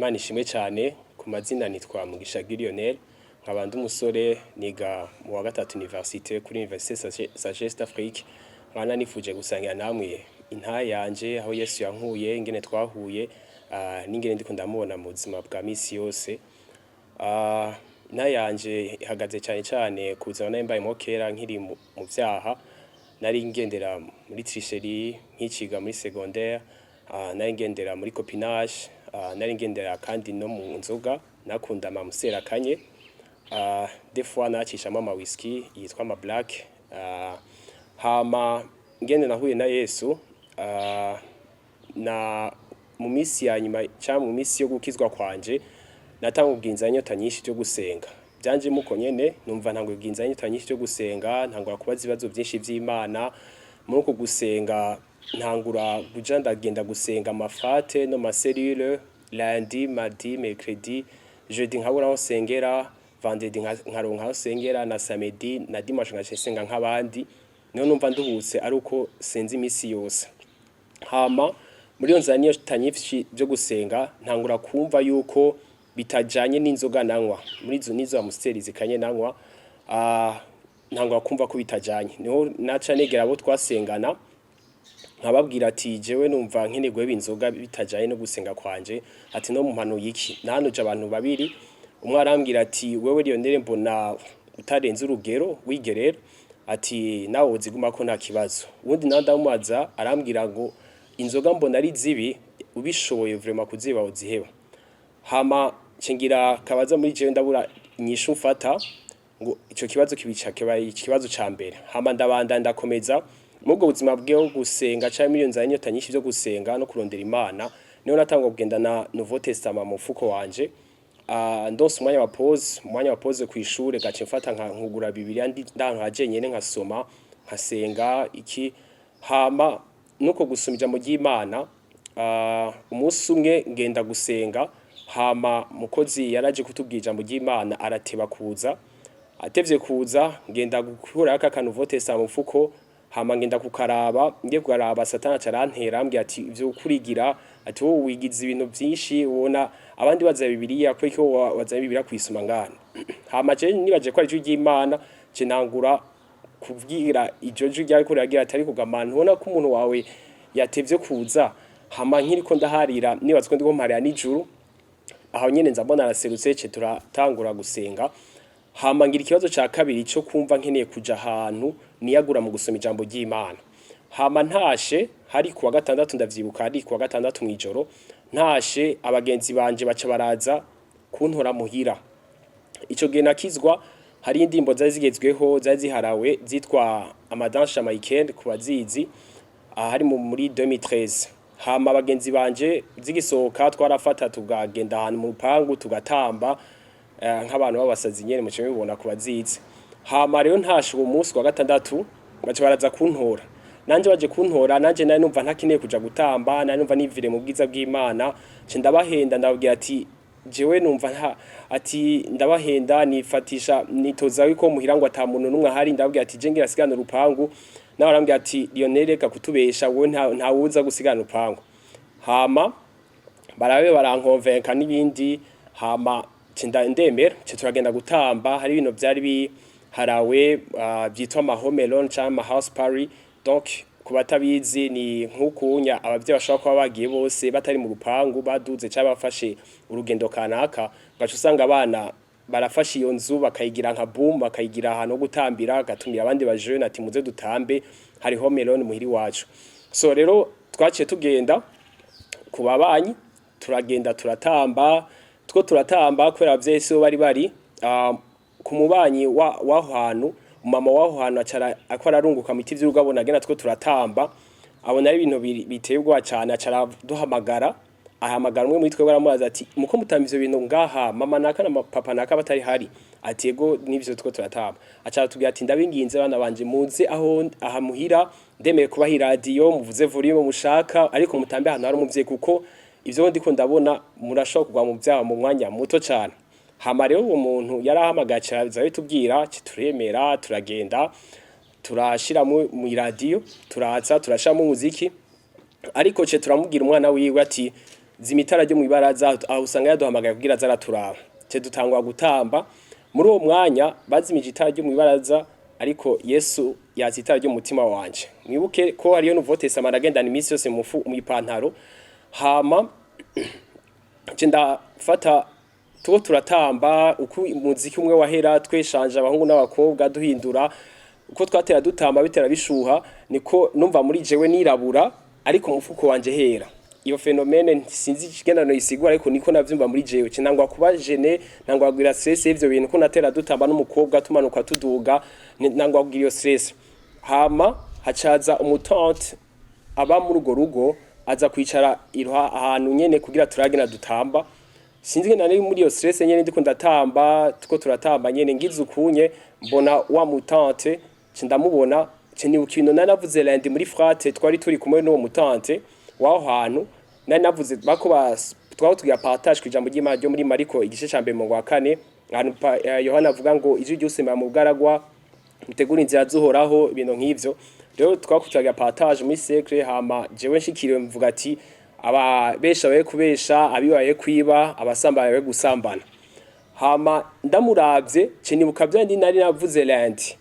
Imana ishimwe cyane. Ku mazina nitwa Mugisha Lionel, nkaba ndi umusore niga mu wa gatatu université kuri Université Sagesse d'Afrique. Nkaba nifuje gusangira namwe intahe yanje, aho Yesu yankuye, ingene twahuye, n'ingene ndiko ndamubona mu buzima bwa misi yose. Intahe yanje ihagaze cyane cyane ku buzima nari mbayemwo kera nkiri mu vyaha. Nari ngendera muri tricherie nkiciga muri secondaire, nari ngendera muri copinage, nari ngendera kandi no mu nzoga, nakunda ama Amstel akanye. Des fois nacishamo ama whisky yitwa ama black. Hama ngene nahuye na Yesu, na mu misi ya nyuma cyangwa mu misi yo gukizwa kwanje, natanga ubwinza inyota nyinshi byo gusenga. Byanje muko nyene numva ntangwe ubwinza inyota nyinshi byo gusenga, ntangura kubaza ibibazo byinshi vy'Imana. Muri uko gusenga ntangura kuja ndagenda gusenga ama fêtes no ma cellules, lundi, mardi, mercredi, jeudi nkabura aho nsengera, vendredi nkaronka aho nsengera, na samedi na dimanche nkaca nsenga nk'abandi. Niho numva nduhutse ari uko senze imisi yose. Hama muri iyo nzira n'inyota nyinshi byo gusenga, ntangura kumva yuko bitajanye n'inzoga nanywa, muri izo nizo Amstel zikanye nanywa. Ntangura kumva ko bitajanye. Niho naca negera abo twasengana, nkababwira ati: "Jewe numva nkeneye guheba inzoga, bitajanye no gusenga kwanje." Ati: "No mumpanuye iki?" Nahanuje abantu babiri. Umwe arambwira ati: "Wewe Lionel, mbona utarenze urugero wigerera." Ati: "Nawe woziguma ko nta kibazo." Uwundi nawe ndamubaza, arambwira ngo: "Inzoga mbona ari zibi, ubishoboye vraiment kuziba uziheba." Hama ngira kabaza muri jewe, ndabura inyishu mfata ngo ico kibazo kibica kibaye ikibazo ca mbere. Hama ndabanda ndakomeza muri ubwo buzima bwo gusenga canke muri iyo nzara n'inyota nyinshi vyo gusenga no kurondera Imana. Niho natangwa kugenda na Nouveau Testament mu mufuko wanje. Ndonse umwanya wa pause, umwanya wa pause kw'ishure, gace mfata nka nkugura Bibiliya, ndi ndahantu hajenyene, nkasoma, nkasenga iki. Hama nuko gusoma ijambo ry'Imana, umunsi umwe ngenda gusenga, hama mukozi yaraje kutubwira ijambo ry'Imana arateba kuza. Atevye kuza, ngenda gukura aka Nouveau Testament mu mufuko, hama ngenda kukaraba. Ngiye kukaraba, Satani aca arantera, ambwira ati: "Ivyo ukurigira," ati, "wowe wigize ibintu vyinshi, ubona abandi baza Bibiliya, ko iki wazanye Bibiliya kuyisoma ngana?" Hama je nibaje ko ari ijwi ry'Imana, ce ntangura kubwira iryo jwi ryariko riragira ati: "Ariko gamana, ntubona ko umuntu wawe yatevye kuza?" Hama nkiriko ndaharira, nibaza ko ndiko mparira nijuru, aho nyene nza mbona araserutse, ce turatangura gusenga. Hama ngira ikibazo ca kabiri co kumva nkeneye kuja ahantu niyagura mu gusoma ijambo ry'Imana. Hama ntashe, hari kuwa gatandatu, ndavyibuka, hari kuwa gatandatu mw'ijoro. Ntashe, abagenzi banje baca baraza kuntora muhira. Ico gihe nakizwa, hari indirimbo zari zigezweho, zari ziharawe, zitwa ama danses jamaïcaines, ku bazizi. Hari muri 2013. Hama abagenzi banje zigisohoka, twarafata tugagenda ahantu mu rupangu tugatamba, nk'abantu b'abasazi nyene, muce mubibona ku bazizi. Hama rero ntashe uwo munsi wa gatandatu, baca baraza kuntora. Nanje baje kuntora, nanje nari numva ntakeneye kuja gutamba, nari numva nivire mu bwiza bw'Imana. Nce ndabahenda, ndababwira ati: "Jewe numva nta," ati ndabahenda, nifatisha nitoza yuko muhira ngo ata muntu n'umwe ahari. Ndababwira ati: "Je ngira sigana urupangu." Nawe arambwira ati: "Lionel, reka kutubesha, wowe nta wuza gusigana urupangu." Hama barabe barankonvenka n'ibindi, hama nce ndemera, nce turagenda gutamba. Hari ibintu vyari biharawe, vyitwa ama home alone canke ama house party. Donc ku batabizi, ni nk'ukunya abavyeyi bashobora kuba bagiye bose, batari mu rupangu, baduze canke bafashe urugendo kanaka, ugaca usanga abana barafashe iyo nzu bakayigira nka boum, bakayigira ahantu ho gutambira, bagatumira abandi ba jeunes ati: "Muze dutambe, hari home alone muhira iwacu." So rero twaciye tugenda ku babanyi, turagenda turatamba, two turatamba kubera abavyeyi sibo bari ku mubanyi w'aho hantu. Umama w'aho hantu aca ako ararunguka mu biti vy'urugo, abona agenda two turatamba, abona ari ibintu biteye ubwoba cane, aca araduhamagara, ahamagara umwe muri twebwe, aramubaza ati: "Muko mutamba ivyo bintu ngaha, mama naka na papa naka batari hari?" Ati: "Ego, nivyo two turatamba." Aca aratubwira ati: "Ndabinginze bana banje, muze aho aha muhira, ndemeye kubaha iradiyo, muvuze volume mushaka, ariko mutambe ahantu hari umuvyeyi, kuko ivyo ndiko ndabona murashobora kugwa mu vyaha mu mwanya muto cane." Hama rero uwo muntu yarahamagaye aca bitubwira, turemera, turagenda, turashiramo mu iradiyo, turaza turashiramo umuziki. Ariko ce turamubwira umwana wiwe ati: Zima itara ryo mw'ibaraza, aho usanga yaduhamagaye kugira aze araturaba. Ce dutangura gutamba. Muri uwo mwanya bazimije itara ryo mw'ibaraza, ariko Yesu yatsa itara ryo mu mutima wanje. Mwibuke ko hariyo Nouveau Testament nagendana iminsi yose mu mw'ipantaro. Hama nce ndafata, tuko turatamba, uko umuziki umwe wahera tweshanje abahungu n'abakobwa duhindura. Uko twatera dutamba bitera bishuha, niko numva muri jewe nirabura, ariko umufuko wanje hera. Iyo phénomène sinzi ikigenda no isigura, ariko niko navyumva muri jewe. Cinangwa kuba gêné, nangwa kugira stress y'ivyo bintu, ko natera dutamba n'umukobwa, tumanuka tuduga, nangwa kugira iyo stress. Hama hacaza umu tante aba muri urwo rugo, aza kwicara ahantu nyene kugira turagena dutamba. Sinzi ngene nari muri iyo stress nyene, ndiko ndatamba, tuko turatamba nyene, ngize ukunye mbona wa mu tante, ce ndamubona, ce nibuka ibintu nari navuze lundi muri frat. Twari turi kumwe n'uwo mu tante w'aho hantu. Nari navuze bako twaba tugira partage ku ijambo ry'Imana ryo muri Mariko igice ca mbere mu wa kane, ahantu Yohana avuga ngo ijwi ry'usemera mu bwaragwa, mutegura inzira z'Uhoraho, ibintu nk'ivyo. Rero twakutaga partage muri cercle. Hama jewe nshikiriwe mvuga ati: "Ababesha baye kubesha, abibaye kwiba, abasambana baye gusambana." Hama ndamuravye, ce nibuka vya ndi nari navuze lundi.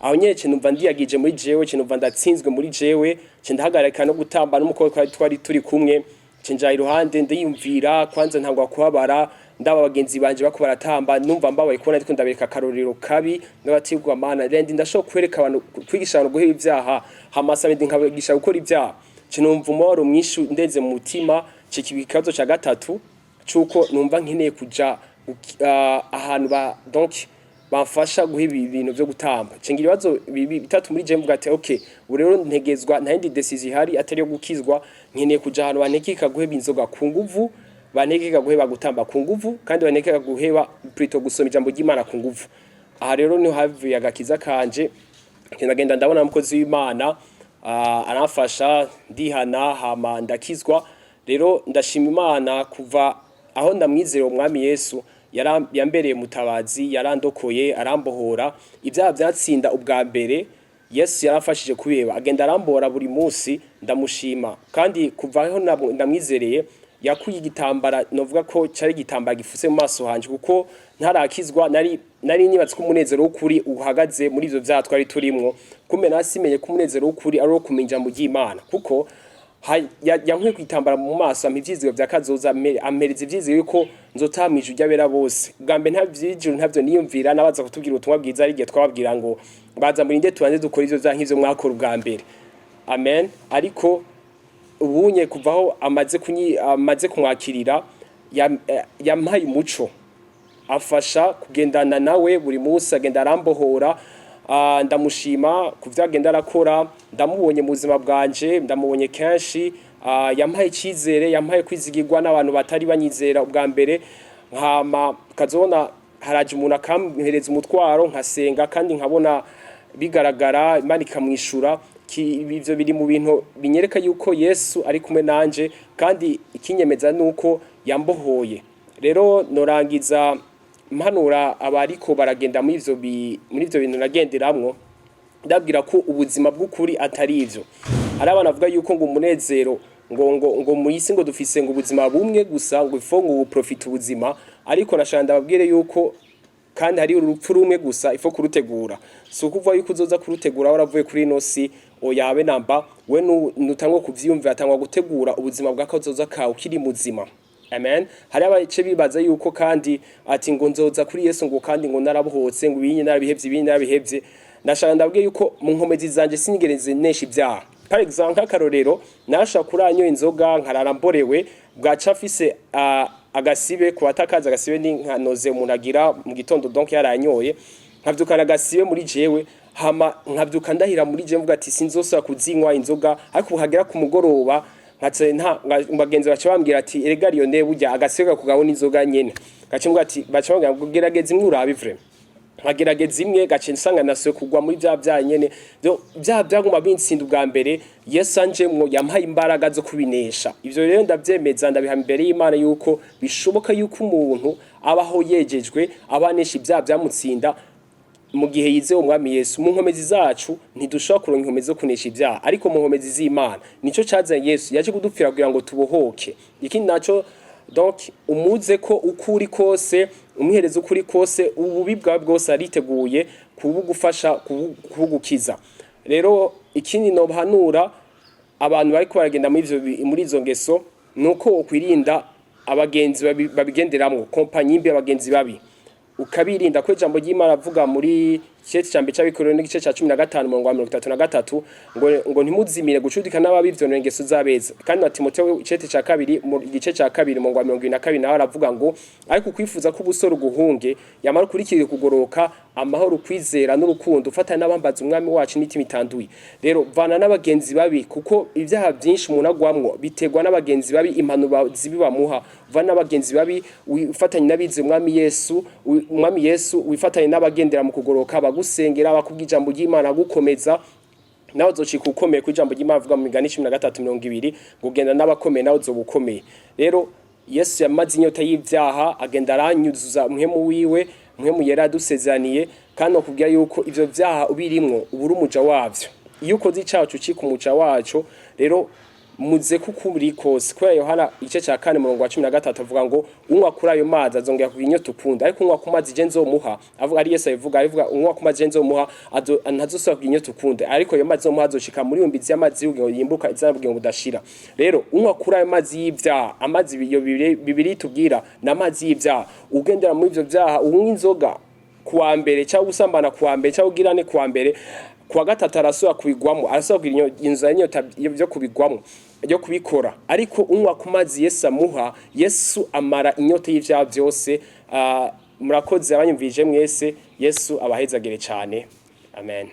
Aho nyene ce numva ndiyagije muri jewe, ce numva ndatsinzwe muri jewe, ce ndahagarika no gutamba n'umukobwa twari turi kumwe, ce nja iruhande ndiyumvira. Kwanza ntangwa kubabara, ndaba bagenzi banje bako baratamba, numva mbabaye kubona ndiko ndabereka akarorero kabi. Ndabatigwa mana, lundi ndashobora kwereka abantu, kwigisha abantu guheba ivyaha, hama samedi nkabigisha gukora ivyaha. Ce numva umubabaro mwinshi ndenze mu mutima. Ce kiba ikibazo ca gatatu cuko numva nkeneye kuja ahantu ba donc bamfasha guheba ibintu vyo gutamba. Cengira ibibazo bitatu muri je, mvuga ati: "Okay, ubu rero ntegezwa, nta yindi décision ihari atari yo gukizwa. Nkeneye kuja ahantu bantegeka guheba inzoga ku nguvu, bantegeka guheba gutamba ku nguvu, kandi bantegeka guheba plutôt gusoma ijambo ry'Imana ku nguvu." Aha rero niho havuye agakiza kanje. Ndagenda ndabona umukozi w'Imana, aramfasha, ndihana, hama ndakizwa. Rero ndashima Imana, kuva aho ndamwizera Umwami Yesu, yambereye mutabazi, yarandokoye, arambohora. Ibyaha byatsinda ubwa mbere, Yesu yaramfashije kubeba, agenda arambora buri munsi. Ndamushima. Kandi kuva aho ndamwizereye, yakuye igitambara, novuga ko cari igitambara gifuse mu maso hanje, kuko ntarakizwa nari nibatse ko umunezero w'ukuri uhagaze muri ivyo vyaha twari turimwo. Kumbe nasimenye ko umunezero w'ukuri ari uwo kumenya ijambo ry'Imana, kuko yankuye kwitambara mu maso, ampa ivyizigiro vya kazoza, ampereza ivyizigiro yuko nzotaha mw'ijuru ry'abera bose. Bwa mbere nta vy'ijuru ntavyo niyumvira. Nabaza kutubwira ubutumwa bwiza, ari igihe twababwira ngo baza murinde tubanze dukora ivyo vyaha nk'ivyo mwakora ubwa mbere. Amen. Ariko ubunye kuvaho amaze kumwakirira, yampaye umuco, afasha kugendana nawe buri munsi, agenda arambohora. Ndamushima ku vyo agenda arakora. Ndamubonye mu buzima bwanje, ndamubonye kenshi. Yampaye icyizere, yampaye kwizigirwa n'abantu batari banyizera ubwa mbere. Nkama kazobona haraje umuntu akampereza umutwaro, nkasenga, kandi nkabona bigaragara, Imana ikamwishura. Ivyo biri mu bintu binyereka yuko Yesu ari kumwe nanje, kandi ikinyemeza nuko yambohoye. Rero norangiza mpanura abariko baragenda muri ivyo bintu nagenderamwo, ndabwira ko ubuzima bw'ukuri atari ivyo. Hari abantu bavuga yuko ngo umunezero ngo mu isi ngo dufise ngo ubuzima bumwe gusa, ngo ifo ngo uprofite ubuzima. Ariko nashaka ndababwire yuko kandi hari urupfu rumwe gusa, ifo kurutegura. Si ukuvuga yuko uzoza kurutegura waravuye kuri ino si, oya, habe namba. We nutangwa kuvyiyumvira, atangwa gutegura ubuzima bwa kazoza kawe ukiri muzima. Amen. Hari abace bibaza yuko kandi ati ngo nzoza kuri Yesu, ngo kandi ngo narabohotse, ngo ibinyi narabihevye, ibinyi narabihevye. Ndashaka ndabwiye yuko mu nkomezi zanje sinigeze nesha ibyaha. Par exemple, nk'akarorero, narashobora kuranywa inzoga nkarara mborewe, bwaca mfise agasibe. Ku batakaza agasibe ni nka nausée umuntu agira mu gitondo, donc yaranyoye, nkavyukana agasibe muri jewe. Hama nkavyuka ndahira muri jewe, mvuga ati sinzosubira kuzinywa inzoga. Ariko hagera ku mugoroba nkaca nta bagenzi baca bambwira ati: "Erega Lionel, burya agasibe kakugabo n'inzoga nyene." Gaca mvuga ati, baca bambwira ngo gerageza imwe urabe vraiment. Nkagerageza imwe, gace nsanga nasuye kugwa muri bya bya nyene bya byaguma bintsinda. Ubwa mbere Yesu anjemwo, yampaye imbaraga zo kubinesha. Ivyo rero ndavyemeza, ndabiha imbere y'Imana yuko bishoboka yuko umuntu abaho yejejwe, abanesha ibyaha byamutsinda. Mu gihe yizeye umwami Yesu, mu nkomezi zacu ntidushobora kuronka inkomezi zo kunesha ibyaha, ariko mu nkomezi z'Imana, nico cazanye Yesu, yaje kudupfira kugira ngo tubohoke. Ikindi naco, donc umuze ko uko uri kose, umwihereza uko uri kose, ububi bwawe bwose, ariteguye kubugufasha, kubugukiza. Rero ikindi nobahanura abantu bariko baragenda muri ivyo muri izo ngeso, nuko wokwirinda abagenzi babigenderamwo, compagnie mbi, abagenzi babi ukabirinda, ko ijambo ry'Imana avuga muri igice ca mbere c'Abikorintho n'igice ca 15 umurongo wa 33 ngo ntimuzimire gucudika n'ababi, vyonona ingeso z'abeza. Kandi na Timoteyo icete ca kabiri mu igice ca kabiri umurongo wa 22 nawe aravuga ngo ariko ukwifuza ko ubusore uguhunge, yamara ukurikire kugoroka, amahoro, ukwizera n'urukundo, ufatana n'abambaza umwami wacu n'imitima itanduye. Rero vana n'abagenzi babi, kuko ibyaha byinshi umuntu agwamwo biterwa n'abagenzi babi, impanuro zibi bamuha. Vana n'abagenzi babi, wifatanye n'abize umwami Yesu, umwami Yesu, wifatanye n'abagendera mu kugoroka, bagusengera, bakubwira ijambo ry'Imana, gukomeza, nawe uzocika ukomeye. Ku ijambo ry'Imana avuga mu Migani 13:20 ngo ugenda n'abakomeye nawe uzoba ukomeye. Rero Yesu yamaze inyota y'ibyaha, agenda aranyuzuza mpwemu wiwe, Mpwemu Yera yadusezeraniye. Kandi nakubwira yuko ivyo vyaha ubirimwo uba uri umuja wavyo. Iyo ukoze icaha ucika umuja waco. Rero muze kuko uri kose, kubera Yohana igice ca 4 umurongo wa 13 avuga ngo unywa kuri ayo mazi azongera kugira inyota ukundi, ariko unywa ku mazi je nzomuha, avuga ari Yesu abivuga, abivuga, unywa ku mazi je nzomuha ntazosubira kugira inyota ukundi, ariko ayo mazi nzomuha azoshika muri yumbi y'amazi y'ubugingo yimbuka izana ubugingo budashira. Rero unywa kuri ayo mazi y'ivyaha, amazi iyo Bibiliya itubwira ni amazi y'ivyaha, ugendera muri ivyo vyaha, unywa inzoga kuwa mbere, cyangwa gusambana kuwa mbere, cyangwa ugirane kuwa mbere, kuwa gatatu arasubira kubigwamo, arasubira kugira inzara n'inyota yo kubigwamo, yo kubikora. Ariko unywa ku mazi Yesu amuha, Yesu amara inyota y'ivyaha byose. Murakoze abanyumvije mwese, Yesu abahezagire cyane, amen.